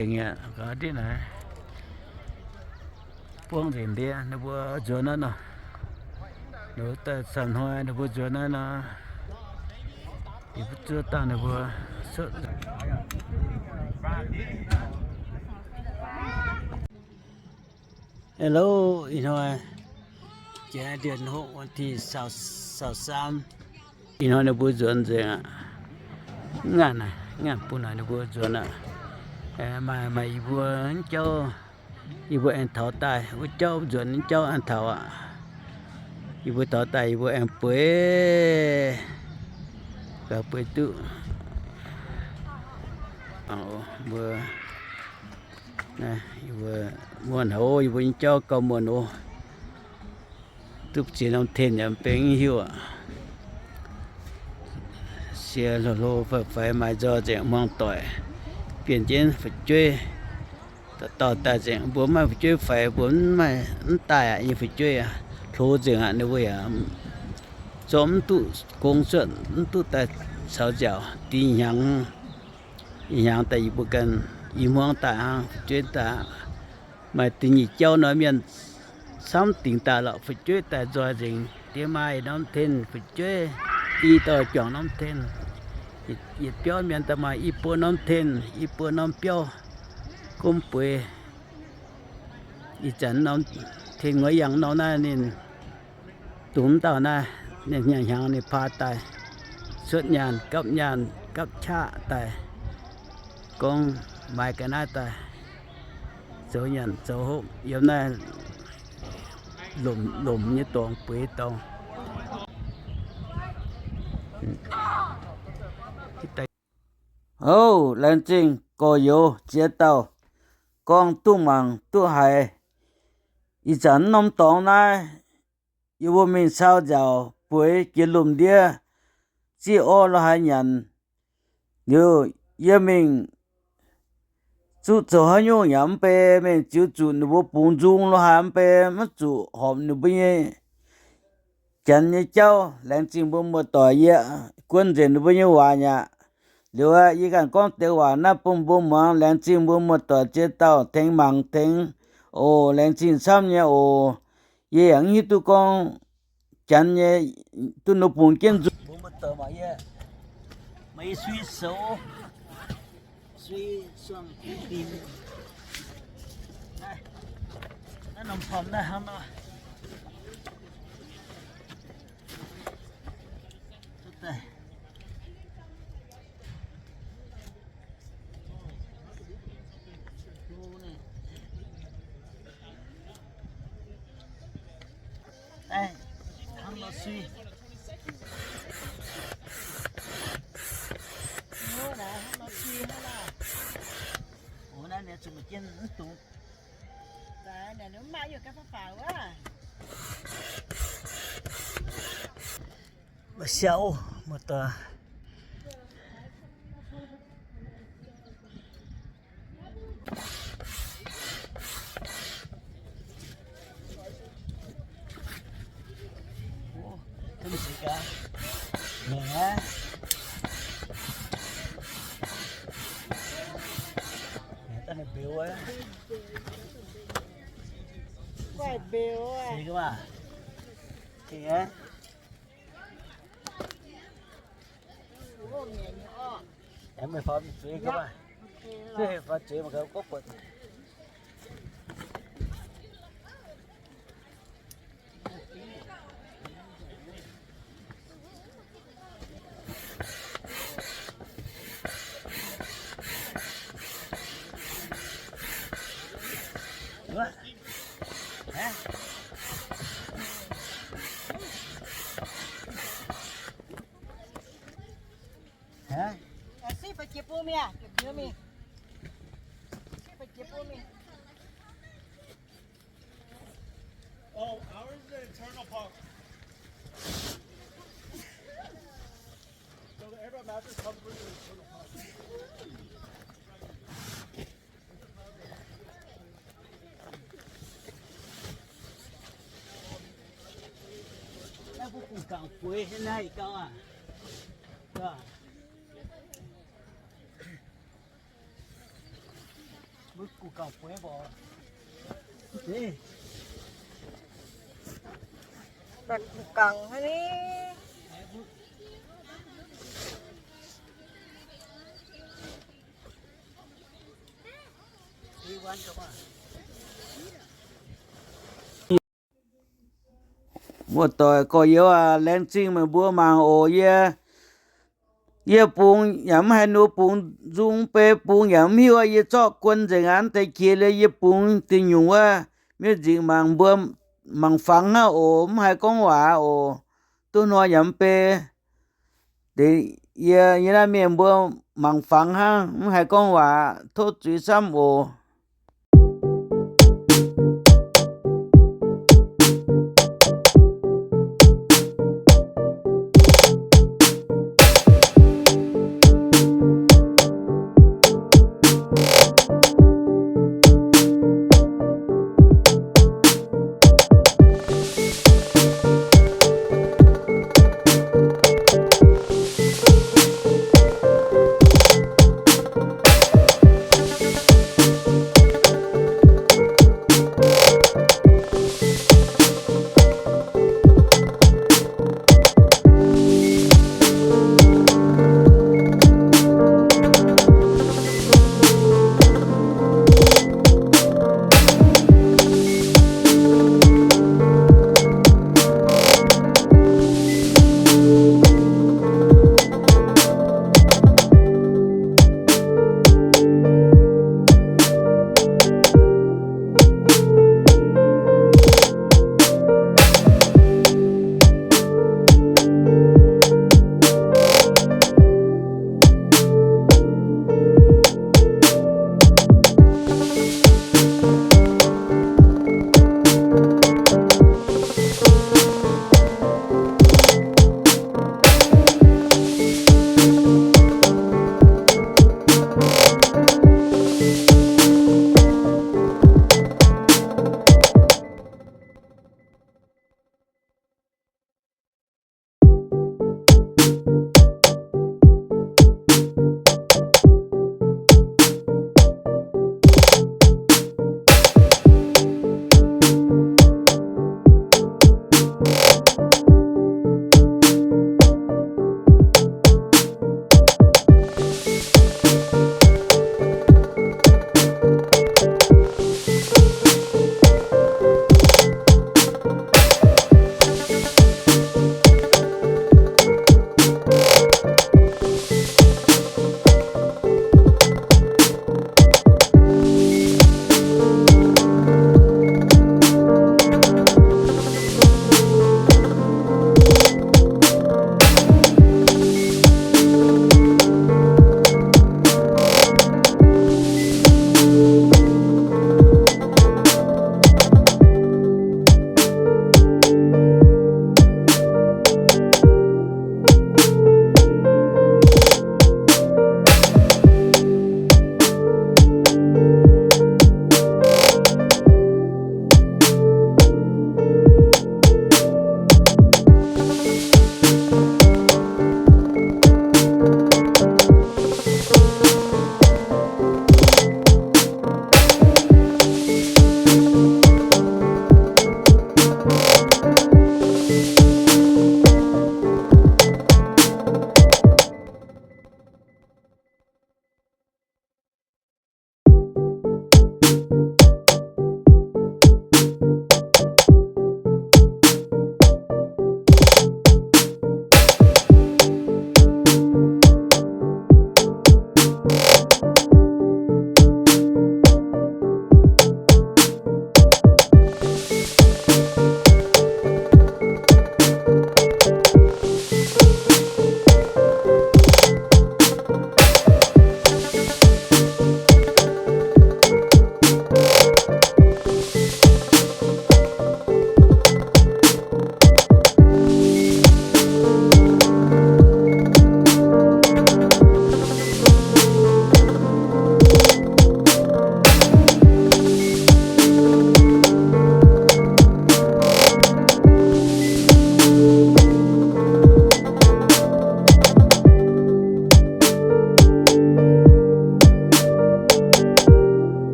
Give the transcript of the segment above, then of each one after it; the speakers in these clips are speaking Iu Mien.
Nzengc aqv, gaax diqv naaic. Buangv nzengc ndiev, ninh mbuo nzuonx naaiv nor. Ninh mbuo daaih camv hnoi ninh mbuo nzuonx naaiv nor, yie mbuo zuov dangh ninh mbuo cuotv. Hello, ih hnoi jiex เดือนหก วันที่ ซาวสาม. Ih hnoi ninh mbuo nzuonx nzengc aqv. Ngaanc, ngaanc bun naaic ninh mbuo nzuonx aqv. Maaih, maaih yie mbuo jauv, yie mbuo aengx taux daaih, wuov jauv nzuonx, jauv aengx taux aqv. Yie mbuo taux daaih yie mbuo aengx bueix, gauh bueix duqv. Mbuo, mbuo muonh oc, yie mbuo nyei jauv gauh muonh oc. Duqv ziex norm ten yaac mv benx hiuv aqv. Sie hlo hlo faix faix maaih nzoih nzengc hmuangx doic, bienh jienv fu'jueiv. Dauh dauh daaih nzengc, mbuo mv maaih fu'jueiv faix, mbuo mv maaih, mv daaih aqv, yie fu'jueiv aqv, hlo nzengc aqv, ninh mbuo yaac zorqv mv duqv gong cuotv, mv duqv daaih caux nziaauc, dingx hnyangx. Ih hnyangx daaih yie mbuo ganh i hmuangv daaih hnangv, fu'jueiv daaih aqv. Maaih dingx nyic jauv nor mienh camv dingc daaih lorqc, fu'jueiv daaih nzoih nzengc. Diex maaih norm ten fu'jueiv, i dauh juangc norm ten. Yietc biauv mienh daaih maaih i buo norm ten, i buo norm biauv. Gomv bueix ih zanc norm ten nguaix yangh norm naaiv ninh dungx dauh naaiv, ninh hnyangx hnyangx ninh paa daaih, cuotv nyaanh gapv nyaanh gapv qaqv daaih, gorngv maaih ga'naaiv daaih zoux nyanc zoux hopv yiem naaiv lomc lomc nyei dorngx bueix dorngx. Houv, laengz zingh gorx-youz ziex dauh gorngv duqv mangc duqv haiz. Ih zanc norm dorngx naaiv, yie mbuo mingh cau nziaauc bueix jiex lomc ndiev, zieqv orv lo haaix nyanc. Liuz yie mingh zuqc zoux haaix nyungc yaac mv bei, mingh ziux zuqc ninh mbuo bungx nzung lo haaix mv bei, maiv zuqc horpc ninh mbuo nyei janx nyei jauv. Laengz zingh mbuo muoz-doic, yie guon nzengc ninh mbuo nyei waac aqv. Liuz yie ganh gorngv deix waac naaiv bun mbuo muangx. Laengz zingh mbuo muoz-doic ziex dauh tengx mangc tengx oc. Laengz zingh camv nyei oc. Yie yaac mv hiuv duqv gorngv janx nyei duqv ninh bungx jienv nzung. Mbuo muoz-doic mangc yie, mangc yie sui soux, sui suangx dinh. Naaiv, naaiv norm พร้อม naaiv hnangv nor. Maiv siau, muoz-doic. Oh, ours is an internal pump. So the air mattress comes with an internal pump. Naaiv mbuo bungx gangx bueix naaiv gauh aqv. Muoz-doic gorx-youz aac, laengz zingh meih mbuo mangc oc. Yie, yie bungx yaac mv haiz nduov, bungx nzung bei bungx yaac mv hiuv. Yie zorqv guon nzengc aqv, deix qiex liuz yie bungx dinh nyungc wuov, mienh nzingc mangc mbuo mangc fangx hnangv oc, mv haiz gorngv waac oc. Duqv hnoi yaac mv bei. Deix yie, yie naaiv mienh mbuo mangc fangx hnangv, mv haiz gorngv waac, tov zuiz camv oc.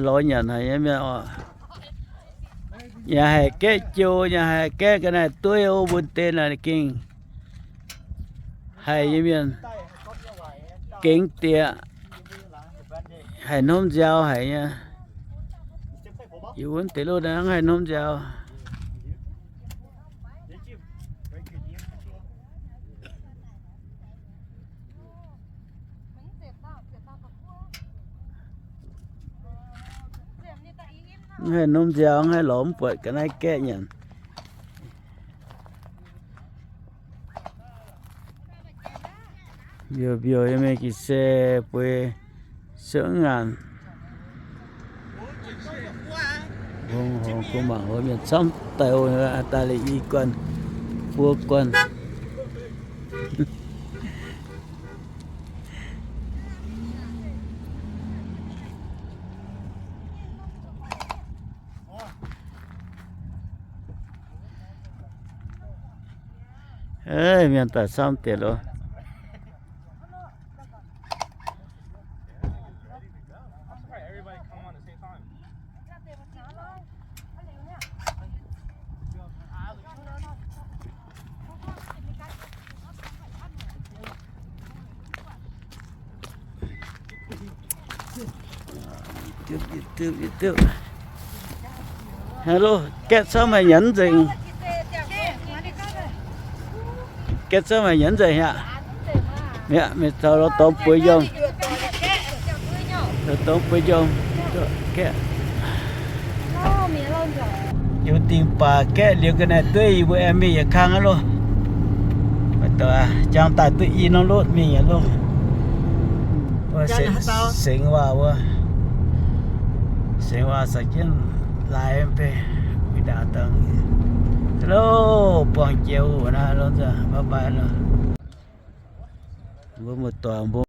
Lorz nyanc haic nyei mienh oc. Yaac haih gaeqv jou, yaac haih gaeqv ga'naaiv-dueiv o, mbuo deix naaic gengh haih nyei mienh gengx dieqc, haih hnomv nziaaux haic nyei. Yie wuov deix lotv naaiv haih hnomv nziaaux. Mv haih hnomv nziaaux, mv haih lorz mv buatc ga'naaiv gaeqv nyanc. Mbiouh mbiouh nyei mingh gitv se bueix siouc ngaanc. Hungh hungh kuv mangc wuov mienh camv daaih, daaih liuz i guanh, buo guanh. Mienh daaih camv deix loh. Hello, gaeqv camv haic nyanc nzengc. Gaeqv camv haic nyanc nzengc aqv. Mi'aqv, mienh taux lorz dorngx bueix njormh. Lorz dorngx bueix njormh. Gaeqv. Jiu dingh baac gaeqv liuz ga'naaiv-dueiv yie mbuo aengx mingh yietc kang aqv loh. Jangx daaih duqv i norm lotv mingh aqv loh. Wuov sengx waac wuov. Sengx waac caux jienv laaix mv bei, wuic ndaangc dangh. Hello, buangh jiex wuov naaiv loh, bye bye loh. Mbuo muoz-doic mbuo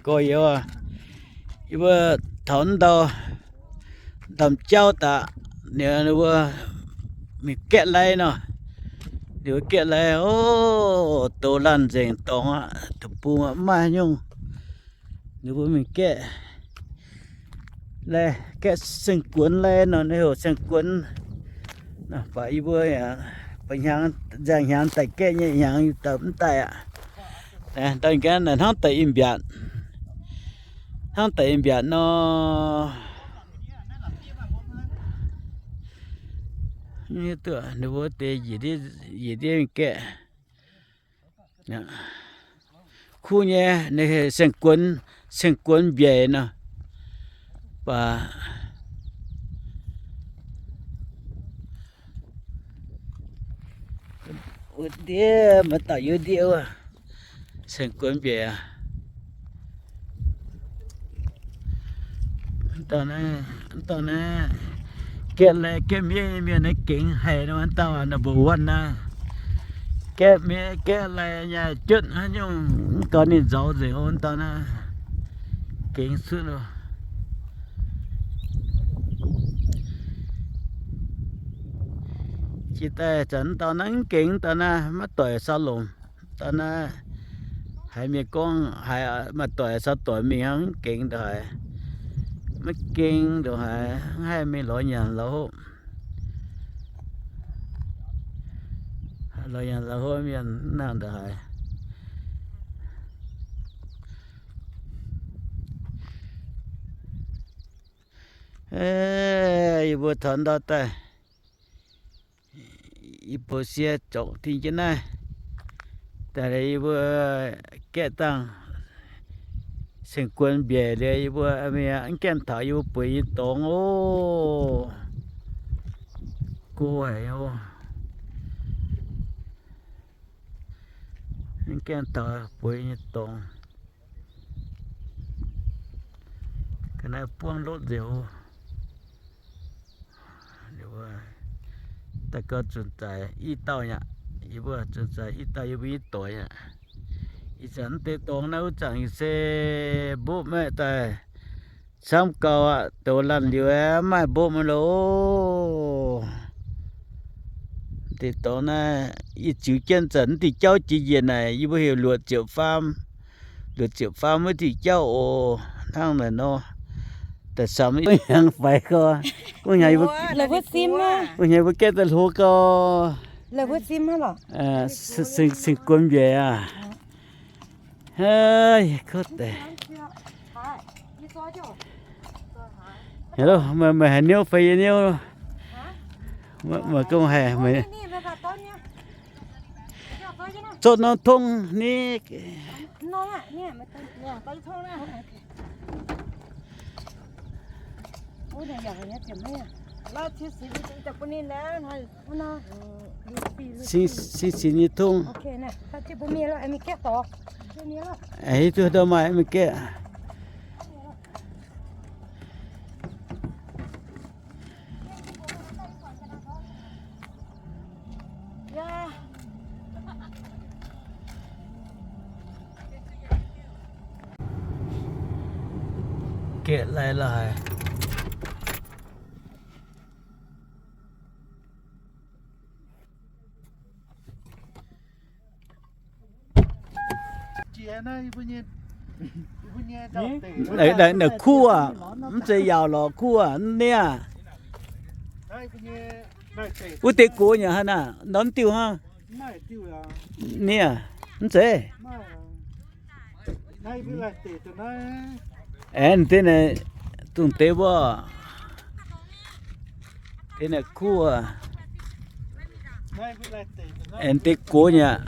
Gorx-youz, yie mbuo taux ndau, ndamc jauv daaih, ninh mbuo mingh gaeqv lai nor. Ninh mbuo gaeqv lai, o, douz laanh nzengc dorngx aqv, deic-bung aqv, mv maaih nyungc. Ninh mbuo mingh gaeqv lai, gaeqv saeng-guonx lai nor, ninh heuc saeng-guonx. Baac yie mbuo nzangc hnyangx daaih gaeqv nyei, hnyangx daaih mv daaih aqv. Ndau ganh hnangv daaih i mbiaatc, hnangv daaih i mbiaatc nor. Ninh mbuo deix njiec ndiev mingh gaeqv. Kuv nyei, ninh saeng-guonx, saeng-guonx mbiaec nor. Baac wuov ndiev maaih dauh yiem ndiev wuov, saeng-guonx mbiaec aqv. Mv dauh naaiv, mv dauh naaiv, gaeqv lai gaeqv miev nyei mienh naaiv gengx haic nor, mv dauh number one naaiv. Gaeqv miev gaeqv lai nyei juotv haaix nyungc mv gaux ninh nzauz nzengc, mv dauh naaiv gengx cuotv loh. Jiex daaih zanc mv dauh naaiv mv gengx, mv dauh naaiv maiv doic sau longc. Dauh naaiv haiz mienh gorngv haiz maaih doic sau doic mingh hnangv, mv gengx ndongc haaix, maiv gengx ndongc haaix, mv haih mingh lorz nyanc lorz hopv. Lorz nyanc lorz hopv mienh mv nangh ndongc haaix. Yie mbuo taux ndau daaih, yie mbuo sie zorc ding jienv naaiv. Daaih yie mbuo gaeqv dangh saeng-guonx mbiaec liuz, yie mbuo mingh mv gaengh taux yie mbuo bueix nyei dorngx oc. Go haic oc. Mv gaengh taux bueix nyei dorngx. Ga'naaiv buangv lotv nzengc oc. Daaih gau zunc zaaix i dauh aqv. Yie mbuo zunc zaaix i dauh yie mbuo nyei doic aqv. Ih zanc mv deix dorngx naaiv wuov zanc se mbopv maiv daaih camv gau aqv. Douz laanh liuz aeqv, mv maaih mbopv maiv loh. Deix dorngx naaiv yie ziux jienv zanc mv diuh jauv jiex njiec naaic, yie mbuo heuc luoqc ziepc faam. Luoqc ziepc faam wuov diuh jauv oc. Hnangv naaic nor, daaih samx hnyangx faix gau. Wuov hnyangx yie mbuo gaeqv daaih hlo gau. Saeng-guonx mbiaec aqv. Haiv, kov deix. Meih haiz niouv fai yie niouv? Meih gong haiz meih zorqv norm tong ni. Sin sin nyei tong. Hiuv duqv ndau maaih mingh gaeqv. Gaeqv lai la'haic. Naaic kuv aac, mv zeiz yaauc lorqc, kuv aac, mv niaa. Wuov deix gox nyei hnangv naaic, norm diuh hnangv. Niaa, mv zeiz. Aengx deix naaic, dongh deix wuov. Deix naaic kuv aac. Aengx deix gox nyei aqv.